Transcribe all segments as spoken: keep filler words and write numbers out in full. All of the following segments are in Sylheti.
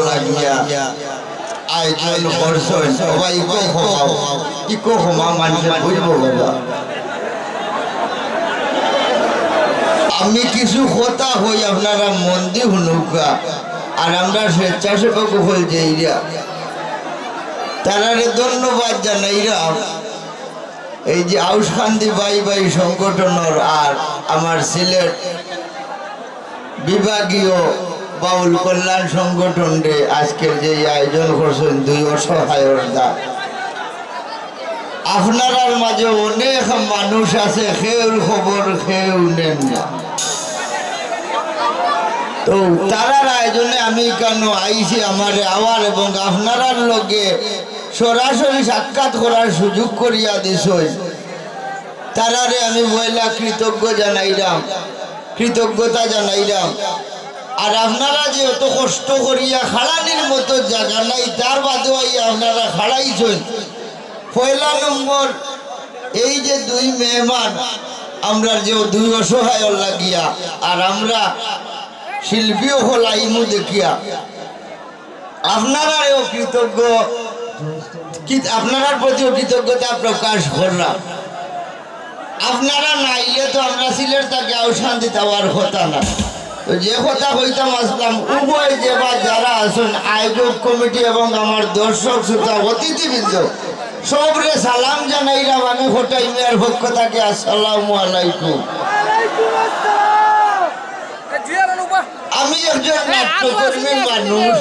লাগিয়া আয়োজন করছইন। ও ভাই, ইকো কমাও, ইকো কমাও, মানষে বুঝবো বাবা। আমি কিছু কথা কই, আপনারা মন দি হুনউক্কা। আর আমরা স্বেচ্ছাসেবক অকল যাইরা, তারারে ধন্যবাদ জানাইরাম। এই যে আউশকান্দি ভাই ভাই সংগঠনর আর আমার সিলেট বিভাগীয় বাউল কল্যাণ সংগঠনরে আজকের যে এই আয়োজন করছইন দুই অসহায়র দায়, আপনারার মাঝে অনেক মানুষ আছে, কেউর খবর কেউ নেন না। তো তারার আয়োজনে আমি কেন আইছি, আমারে আওয়ার এবং আপনারার লগে সরাসরি সাক্ষাৎ করার সুযোগ করিয়া দিছইন, তারারে আমি পয়লা কৃতজ্ঞ জানাইরাম, কৃতজ্ঞতা জানাইরাম। আর আপনারা যে অত কষ্ট করিয়া খাড়ানির মতো জাগা নাই, তার বাদেও আইয়া আপনারা খাড়াইছইন। পয়লা নম্বর, এই যে দুই মেহমান, আমরা যে দুই অসহায় লাগিয়া, আর আমরা শিল্পীও হলাইমু দেখিয়া, আপনারারেও কৃতজ্ঞ, কৃত-, আপনারার প্রতিও কৃতজ্ঞতা প্রকাশ করলাম। আপনারা না আইলে তো আমরা সিলেট থাকি আউশকান্দিত আওয়ার কথা না। তো যে কথা কইতাম আসলাম, উভয় যে বা যারা আছেন, আয়োজক কমিটি এবং আমার দর্শক শ্রোতা অতিথিবৃন্দ, সবরে সালাম জানাইলাম আমি কটাই মিয়ার পক্ষ থাকি, আসসালামু আলাইকুম। আমি একজন নাট্যকর্মী মানুষ,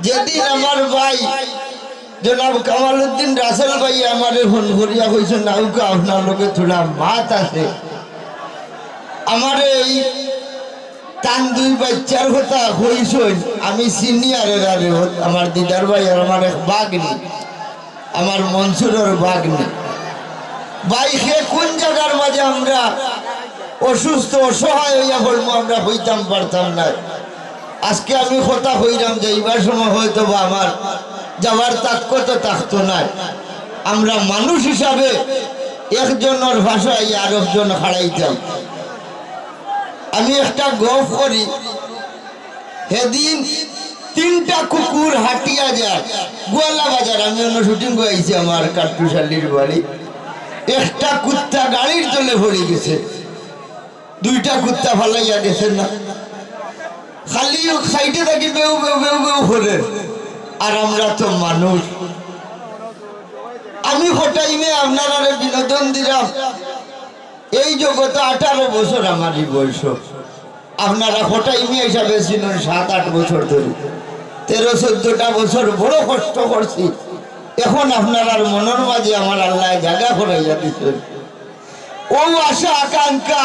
যেদিন আমার ভাই জনাব কামালউদ্দিন রাসেল ভাই আমারে ফোন করিয়া কইছইন, "আউক্কা, আপনার লগে থুড়া মাত আছে।" আমারে এই তান দুই বাইচ্চার কথা কইছইন, আমি সিনিয়র এরারে, আমার দিদার ভাই আর আমার এক ভাগ্নি, আমার মনসুরর ভাগ্নি। ভাই, হে কোন জাগার মাঝে আমরা অসুস্থ, অসহায় অইয়া পড়মু, আমরা কইতাম পারতাম নায়। আজকে আমি কথা কইরাম, যাইবার সময় হয়তো বা আমার যাওয়ার তাকত থাকতো নায়। আমরা মানুষ হিসাবে একজনর পাশে আইয়া আরকজন খাড়াইতাম। আমি একটা গফ করি, হেদিন তিনটা কুকুর হাটিয়া যায় গোয়ালা বাজার, আমি অনো শুটিং করি আইছি আমার কাট্টুশালীর বাড়ি, একটা কুত্তা গাড়ির তলে পড়ি গেছে। দুইটা কুত্তা ফালাইয়া গেছে না, খালি সাইডে থাকি বেউ বেউ বেউ বেউ করে। আর আমরা তো মানুষ। আমি কটাই মিয়া আপনারারে বিনোদন দিলাম, এই জগতে আঠারো বছর আমারই বয়স। আপনারা কটাই মিয়া হিসাবে চিনইন সাত আট বছর ধরি, তেরো চোদ্দটা বছর বড় কষ্ট করছি। এখন আপনারার মনর মাঝে আমার আল্লায় জাগা করাইয়া দিছইন। অউ আশা আকাঙ্ক্ষা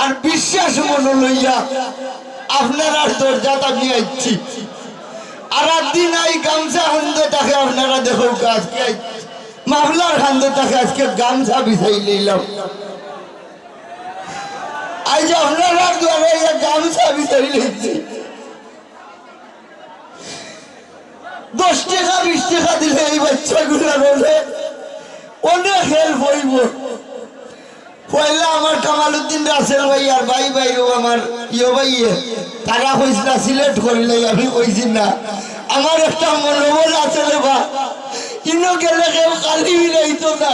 আর বিশ্বাস মনো লইয়া আপনারার দরজাত আমি আইছি। আর একদিন আই গামছা খান্দো থাকে, আপনারা দেখউক্কা, আজকে আই মাফলার খান্দো থাকে, আজকে গামছা বিছাই লইলাম। আইজ আপনারার দুয়ারে আইয়া গামছা বিছাই লইছি। দশ টেকা বিশ টেকা দিলে এই বাইচ্চাগুলার অনেক হেল্প অইবো। পয়লা আমার কামালউদ্দিন রাসেল ভাই আর ভাই ভাইরও আমার ইয়ো ভাইয়ে, তারা কইছলা সিলেট করিলাই, আমি কইছি না। আমার একটা মনোবল আছে রে বা, ইনো গেলে কেউ খালি ফিরাইতো না,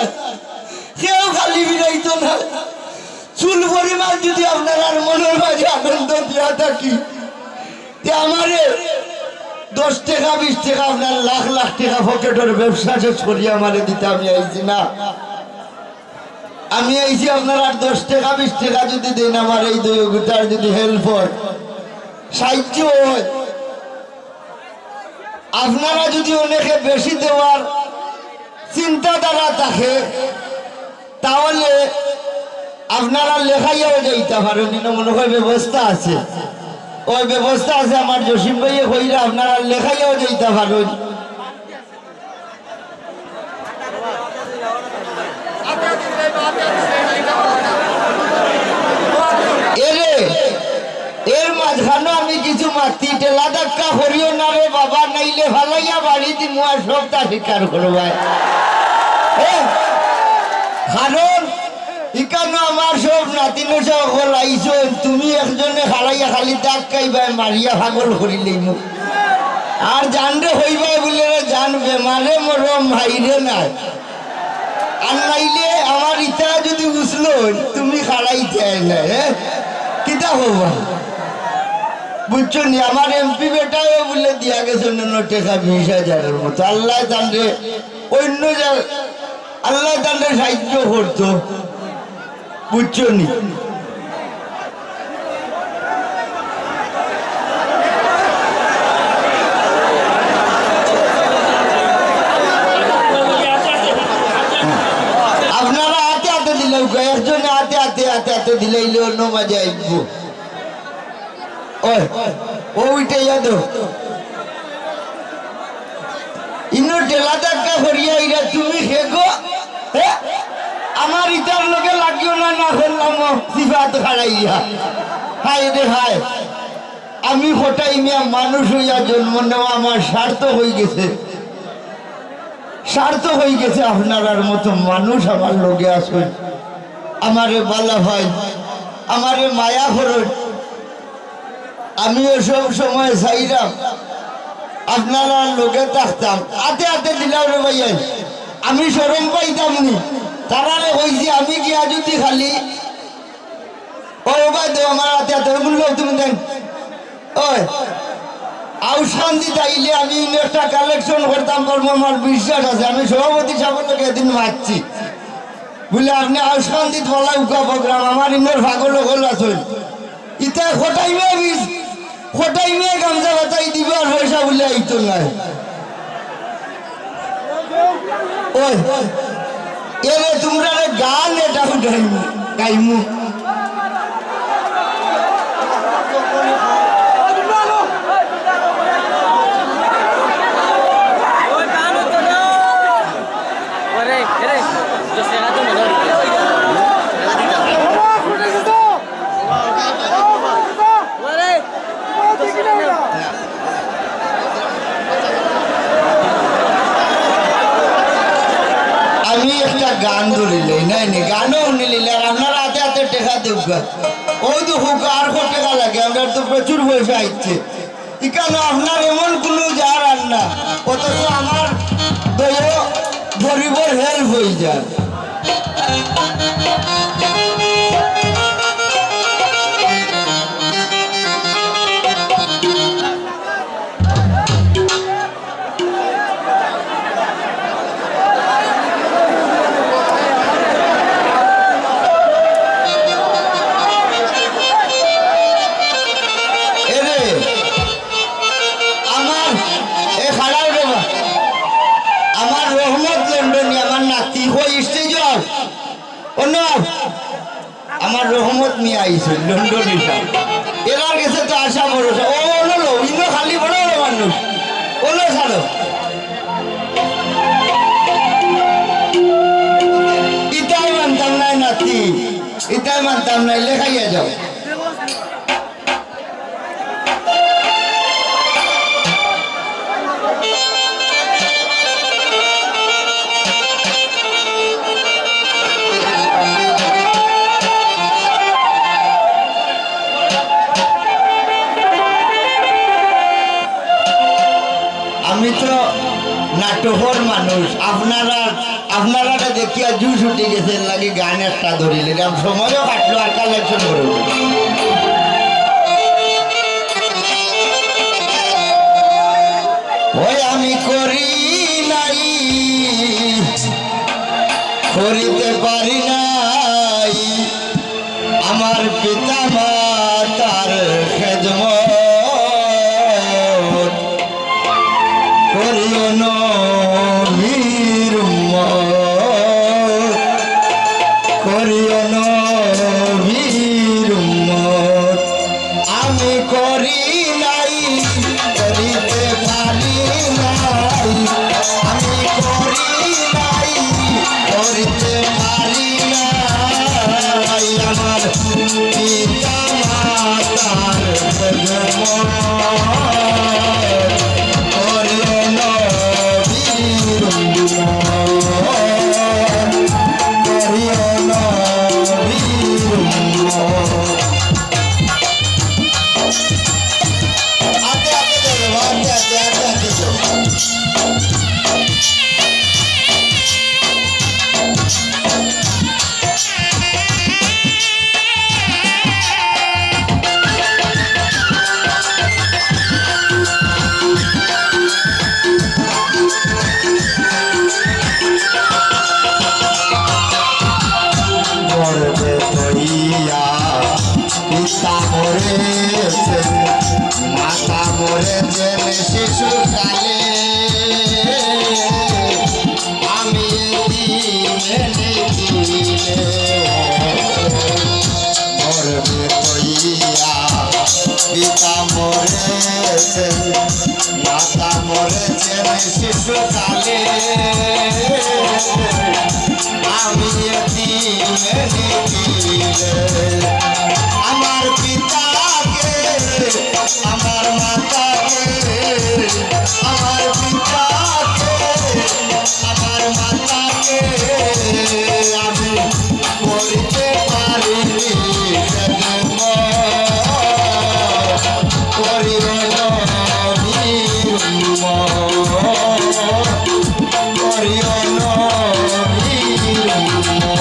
কেউ খালি ফিরাইতো না। চুল পরিমাণ যদি আপনারার মনর মাঝে আনন্দ দিয়া থাকি, তে আমারে দশ টেকা বিশ টেকা আপনার লাখ লাখ টেকা পকেটর ব্যবসা শেষ করি আমারে দিতা আমি আইছি না। আমি আইছি আপনারার দশ টেকা বিশ টেকা যদি দেইন, আমার এই দুই গুতার যদি হেল্প হয়, সাহায্য হয়, আপনারা যদি অনেকে বেশি দেওয়ার চিন্তাধারা থাকে, তাহলে আপনারা লেখাইয়াও যাইতা পারইন, ইনো মনো হয় ব্যবস্থা আছে, ওই ব্যবস্থা আছে, আমার জসিম ভাইয়ে কইরা আপনারা লেখাইয়াও যাইতা পারইন। এরে, এর মাঝখানো আমি কিছু মাতি, ঠেলা ধাক্কা করিও না রে বাবা, নাইলে ফালাইয়া বাড়ি দিমু আর সবটা স্বীকার করবায়। এ, কারণ ইকানো আমার সব নাতিন অকল আইছইন, তুমি একজনে খাড়াইয়া খালি ধাক্কাইবায়, মারিয়া পাগল করিলাইমু। আর জানরে কইবায় বুলে, "রে জান, বেমারে মরো, মাইরে নায়।" আর নাইলে আমার ইতা যুদি বুঝলো, তুমি খাড়াইতে আয় না, হ্যাঁ? কিতা কইবা? বুঝছো নি? আমার এমপি বেটায়ও বুলে দিয়া গেছে অন্য টেকা বিশ হাজারর মতো। আল্লায় জানরে অন্য যা-, আল্লায় জানরে সাহায্য করতো। বুঝছো নি? আপনারা আতে আতে দিলাউক্কা, একজনে আতে আতে, আতে আতে দিলাইলে অন্য মজা আইবো। ওই, ও উঠে যা তো। ইনো ঠেলা ধাক্কা করিয়া ইরা তুমি খেগো, হে? আমার ইতার লগে লাগিও না, না করলাম সিফাত খাড়াইয়া। হায় রে হায়, আমি কটাই মিয়া মানুষ হইয়া জন্ম নেওয়া আমার সার্থক হয়ে গেছে, সার্থক হয়ে গেছে। আপনারার মতো মানুষ আমার লগে আছইন, আমারে বালা ভাই, আমারে মায়া করইন। আমিও সব সময় চাইরাম আপনারার লগে থাকতাম। আতে আতে দিলাও রে ভাইয়াইন, আমি শরম পাইতাম নি। তারারে কইছি আমি গিয়া যুদি খালি, ও বাদ দেও, আমার আতে আতে, ওগুলো তুমি দেন। ওই, আউশকান্দিত আইলে আমি ইনো একটা collection করতাম পারমু, আমার বিশ্বাস আছে। আমি সভাপতি সাবর লগে এদিন মাতছি, বুলে, "আপনে আউশকান্দিত বালা উকা program, আমার ইনোর পাগল অকল আছইন।" ইতা কটাই মে বিষ, কটাই মে গামছা বাতাই দিবা আর পয়সা বুলে আইতো নায়। ওই, এরে তুমরারে গান এটা উঠাইমু, গাইমু। আমি একটা গান ধরিলাই, নাই নি, গানও শুনিলাই, আর আপনারা আতে আতে টেকা দেউক্কা। ওই তো হোক, আর কত টেকা লাগে, আমরার তো প্রচুর পয়সা আইছে। ইকানো আপনার এমন কুনু যার আর না, অথচ আমার দইও গরিবর help হয়ে যায়। এরে, আমার, এ খাড়াও রে বা-, আমার রহমত লন্ডনী, আমার নাতি, কই stage-ও আও, অন্য আও। আমার রহমত নিয়া আইছে লন্ডনী সাব। এরার গেছে তো আশা ভরসা। ও, অন্য লো, ইনো খালি বড় বড় মানুষ। অন্য ছাড়ো। ইতাই মানতাম নাই নাতি, ইতাই মানতাম নাই, লেখাইয়া যাও। আমি তো নাটকর মানুষ, আপনারা আপনারারে দেখিয়া জুশ উঠি গেছে, এর লাগি গান একটা ধরিলে, এরম সময়ও কাটলো আর collection করবো। ওই আমি করি নাই, করিতে পারি নাই, আমার পিতা মাতার খেদমত। করিও নবীর উম্মত, করিও নবীর উম্মত। আমি করি নাই, করিতে পারি নাই, আমি করি নাই, করিতে পারি নাই। আমার পিতা মাতার শিশুকালে আমি এতিমে নিখিলে মরবে কইয়া পিতা মরেছেন, মাতা মরেছেন শিশুকালে। আমি এতিমে নিখিলে আমার পিতাকে, আমার মাতাকে, আমার পিতাকে, আমার মাতাকে আমি করিতে পারিনি খেদমত। করিও নবীর উম্মত, করিও নবীর উম্মত।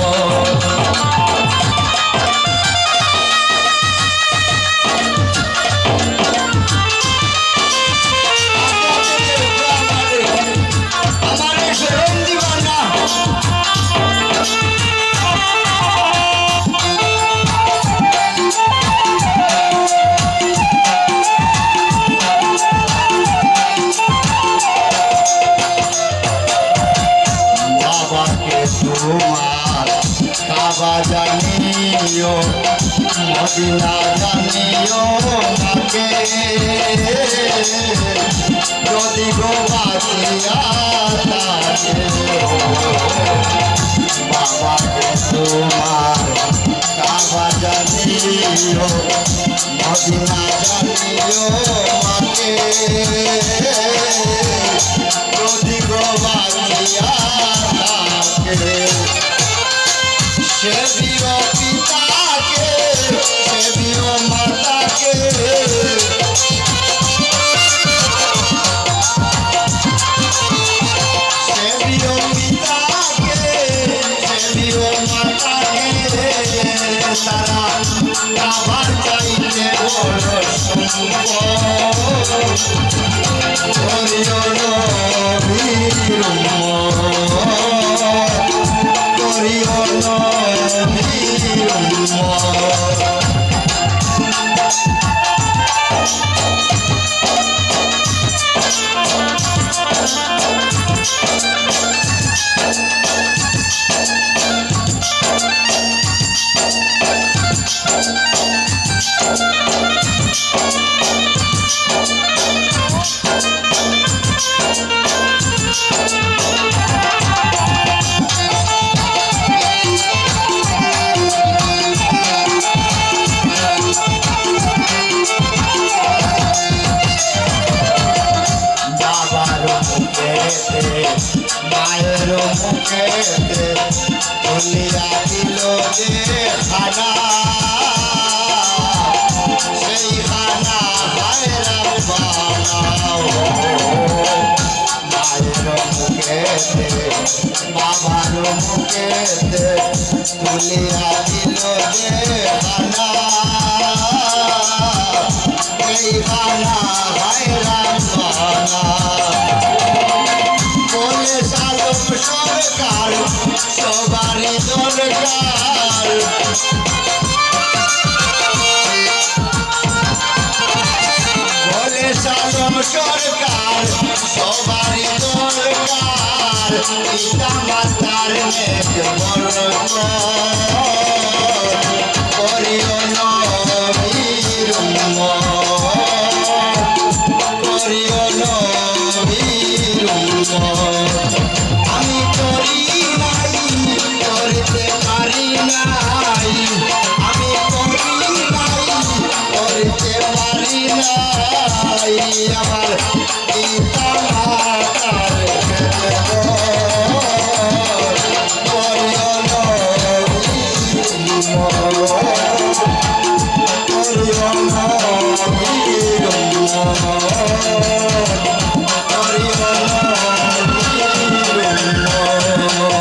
বাবাকে তোমার কাবা জানিও, মদিনা জানিও মাকে। যদি গো বাঁচিয়া থাকে, বাবাকে তোমার কাবা জানিও, মদিনা জানিও মাকে। যদি গো বাঁচিয়া থাকে, সেবিও পিতাকে, সেবিও মাতাকে। সেবিও পিতাকে, সেবিও মাতাকে। তারা কাবার চাইতে বড় সম্পদ। করিও নবীর উম্মত, করিও নবীর উম্মত। বাবার মুখেতে, মায়ের মুখেতে তুলিয়া দিল যে খানা, সেই খানা হায়রান বানাও। মায়ের মুখেতে, বাবার মুখেতে তুলিয়া দিল যে খানা, এই খানা হায়রান বানা। বলে সালম সরকার সবারই দরকার। বলে সালম সরকার সবারই দরকার। পিতা মাতার নেক বরকত। করিও নবীর উম্মত, করিও নবীর উম্মত। আমি করি নাই, করতে পারি নাই, আমি করি নাই, করতে পারি নাই। আমার পিতা মাতার খেদমত, করিও নবীর উম্মত, করিও নবীর উম্মত, করিও নবীর উম্মত।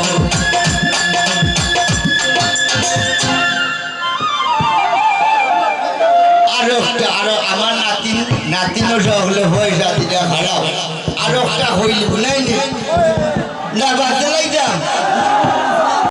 আরো একটা, আরো আমার নাতিন, নাতিনও সকলে পয়সা দিলে খারাপ। আরো একটা হইল, বুঝলেন নি? না, বাদ